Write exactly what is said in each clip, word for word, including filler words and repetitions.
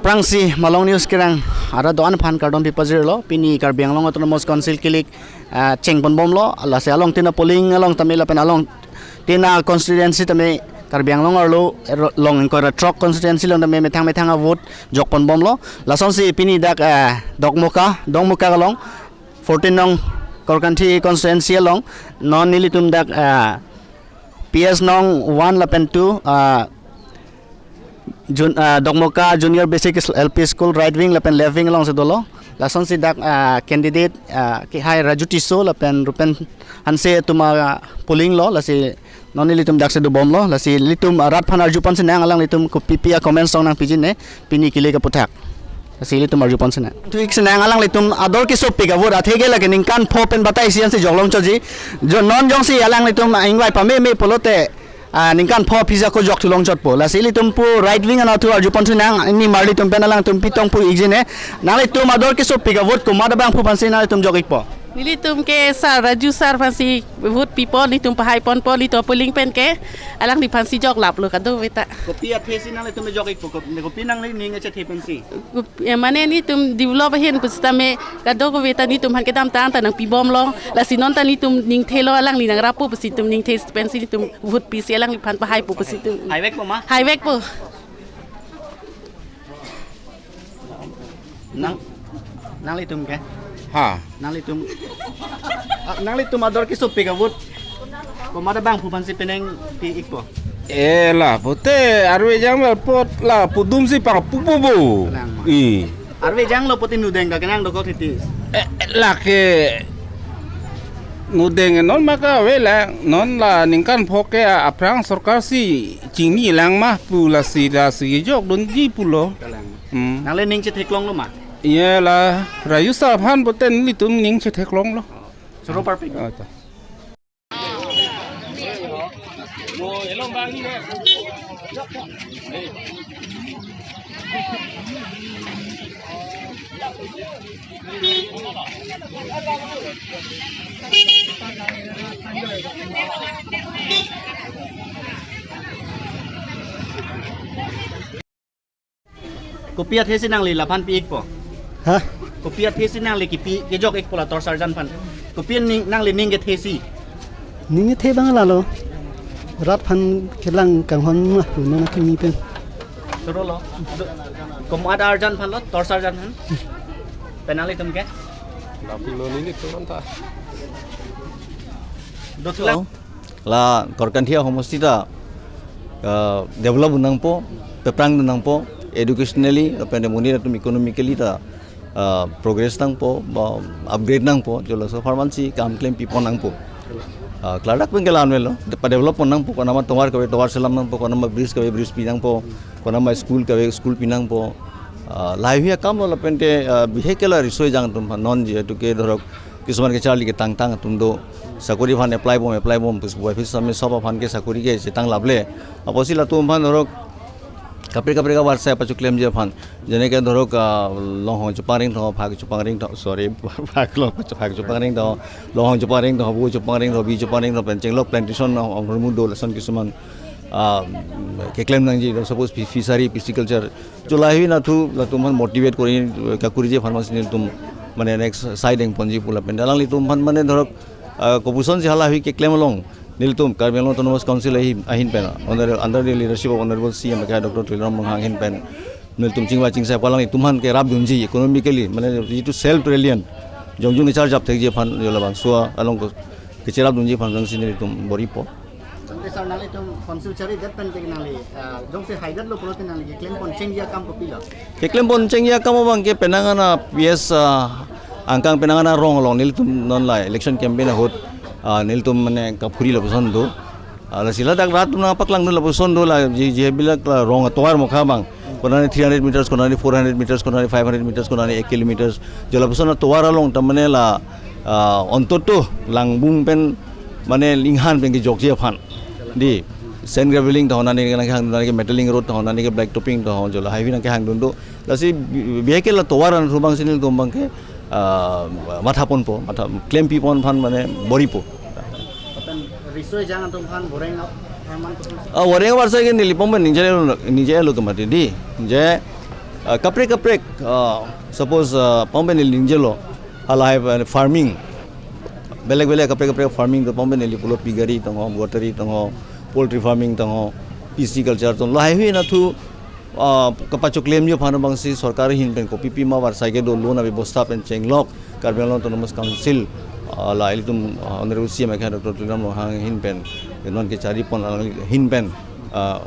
Aphrangsi Malong News kerang arat do-an aphan kardom pipajirlo. Pini Karbi Anglong Autonomous Council kilik, ah, chengponbomlo. Lasi along tina polling along tame lapen alongtina constituency tame Karbi Anglong arlo ro-, along ingkoi ra throk constituency along tame methang methang a-vote jokponbomlo. Lasonsi pini dak, ah, Dokmoka, Dokmoka along fourteen nong Korkanthi constituency along non nelitum dak, ah, P S nong one lapen two, ah, Jun-, ah, Dokmoka Junior Basic L P School right wing lapen left wing alongsi dolo. Lasonsi dak, ah, candidate, ah, kehai Raju Tisso lapen Rupen Hanse atum a-pollinglo, lasi non nelitum daksi dobomlo, lasi nelitum, ah, rat aphan arjupon sinang alanglitum kopipi a-comments tong nangpijine, pini kilik aphuthak. Lasi nelitum arjupon sinang. Tuik sinang alanglitum ador kesopik a-vote atheke lake ningkan pho pen batai isi ansi joklongchotji. Jo non jongsi alanglitum ingvai pameme pulote, ah, ningkan pho aphi ako jokthulongchotpo. Lasi nelitum pu right wing anatthu arjupon sinang, nimarlitum pen alangtum pitong pu-ikjine. Nanglitum ador kesopik a-vote komat abangphu aphansi nanglitum jok-ikpo? Nelitum ke sir, Raju sir aphansi vote pipo, nelitum pahaiponpo, nelitum polling pen ke alangli aphansi joklaplo kadokave ta. Kopi athesi nanglitum jok-ikpo, kop-, kopi nangli ning achethe pensi? Kop-, eh, mane nelitum develop ahin pusitame kadokave ta nelitum aphan kedamtang ta nangpibomlo, lasi non ta nelitum ningthelo, alangli nangrapo pusi nelitum ningthe pensi nelitum vote pisi alangliphan pahaipo pusi nelitum. Haivekpo ma? Haivekpo. Nang, nanglitum ke? Ha. Nanglitum. Ah, nanglitum ador kesopik a-vote komat abangphu aphansi penang pi-ikpo? Eh, la, pote arve jang apot la pudum si pang pupu bu. Lang ma. I. Arve janglo pote nudeng ka kenang dokok titi. Eh, eh, lake nudeng non maka ave la, non la ningkan pho ke a-, aphrang sorkar si chinilang ma pu, lasi lasi jokdunji pulo. Kalang. Hmm. Nangli ning chetheklonglo ma? Iya la, Raju sir aphan pote nelitum ning chetheklonglo. Choro parpik. Ah, ta. Kopi athesi nangli laphan pi-ikpo? Ha? Kopi athesi nangli kipi kejok-ikpo la torsar jan aphan? Kopi ning, nangli ning kethesi? Ning kethe abang lalo. Rat aphan kelang kanghon mah pu non akimi pen. Chorolo. Do-, komat arjan aphanlo, torsar jan aphan? Pen nanglitum ke? Lapulo neli tuman ta. Dothulang. La Korkanthi ahomosti ta, ah, develop un nangpo, peprang un nangpo, educationally, lapen monit atum economically ta, ah, progress nangpo, ba upgrade nangpo, jo laso apharman si kam klempipon nangpo. Ah, klardak pen ke la-an avelo, de-, padevelop pon nangpo, konama tovar kave tovar selam nangpo, konama bridge kave bridge pi nangpo, konama school kave school pi nangpo. Ah, lahai akamlo lapen te, ah, bihek ke la riso ejang atum aphan non jihetu ke dhorok kisuman kecharli ketangtang atum do, sakori aphan apply bom, apply bom, pus buai pis same sob aphan ke sakori ke chetang laple. Apotsi latum aphan dhorok kaprek kaprek a-website pachuklemji aphan. Jene ke dhorok, ah, longhong chepangring tho, phak chepangring tho, sorry, phak lo, phak chepangring tho, longhong chepangring tho, bu chepangring tho, bi chepangring tho, pen chenglok plantation ong, ong rumu do lason kisuman, ah, keklem nangji, suppose fi-, fishery, pisciculture, jo lahai anatthu latum aphan motivate kori, eh, kakuriji aphan mas nelitum mane next side eng ponji pu lapen alanglitum aphan mane dhorok, eh, kopuson si halahei keklem along nelitum Karbi Anglong Autonomous Council ahin, ahin pen, under, under the leadership of Honorable C M Doctor Tuliram Ronghang ahin pen nelitum chingvai chingsai pu alanglitum aphan kerapdunji economically, mane jitu self reliant, jongjung kecharjap thekji aphan jo labangso along ko kecherapdunji aphan jongsi nelitum bor-ipo. Tangte sir, nanglitum council charidet pen te nangli, ah, jongsi haidetlo pulote nangli keklempon chengji akam kopilo? Keklempon chengji akam abang ke penang an a-P S, ah, angkang penang an arong along nelitum non la election campaign ahut, ah, nelitum mane kaphuri lapuson do. Ah, lasi ladak rat atum nangpaklangdun lapuson do, la ji, jibilak la rong atovar mokha abang. Konane three hundred meters, konane four hundred meters, konane five hundred meters, konane ek kilometers. Jo lapuson atovar along ta mane la, ah, ontoto langbung pen mane linghan pen kejokji aphan. Di sand graveling tho, nani ke nangkehang, nani ke metaling road tho, nani ke black topping tho, jo lahai nangkehangdun do. Lasi bi-, bihek ke la tovar anatthu abang si nelitum abang ke, ah, mathaponpo, matha klempipon aphan mane bor-ipo. Lapen riso ejang atum aphan boreng apharman kopi? Ah, boreng apharman ke neli pong pen ningjelo, ningjelo ke mati di. Je Uh, kaprek kaprek, uh, suppose, uh, pangpen ili ningjelo, halahai, uh, farming, belek belek kaprek kaprek farming do, pangpen ili pulo piggery tangho, goatry tangho, poultry farming tangho, pisciculture tangho, lahai hui nathu, uh, kapachoklemji aphan abangsi sorkar ahin pen kopi pima varsai kedo loan abebosta pen chenglok Karbi Anglong Autonomous Council, uh, la ilitum, uh, Honorable C M akha Doctor Tuliram Ronghang ahin pen, non kecharipon alangli ahin pen, uh,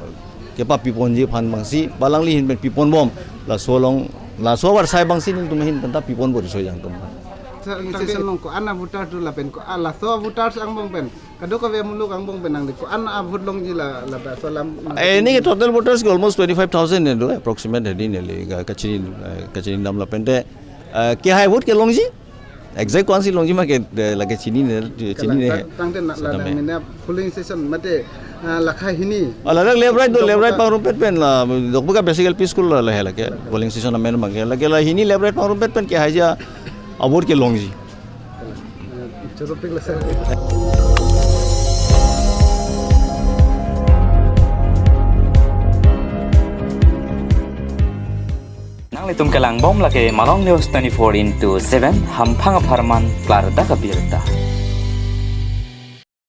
kepapiponji aphan abangsi, ba alangli ahin pen piponbom, laso along, laso avarsai abangsi nelitum ahin pen ta piponbom riso jangtum. Sir, tangte station along ko-an a-voter do lapen ko-an laso voters angbong pen, kadokave muluk angbong pen nangli ko-an a-vote longji la, laso alam nang. Eh, ini total voters ke almost twenty-five thousand do, approximate hedi neli ga kachini, eh, kachinidam lapente, eh, kehai vote kelongji. Exact ko-ansi longji ma ke, eh, lake chinine, chinine. Kalang, tang-, tangte na, la, setame. Mina polling station mate, ah, lakha hini. Ah, ladak left right do, left right pangrumpet pen la, Dokmoka Basic L P School la, la he lake, polling station amen abang ke. Lake la hini left right pangrumpet pen kehaiji a-vote kelongji. Eh, choro pik la sir. Nanglitum kelangbom lake Malong News twenty-four into seven, hamphang apharman klardak abirta.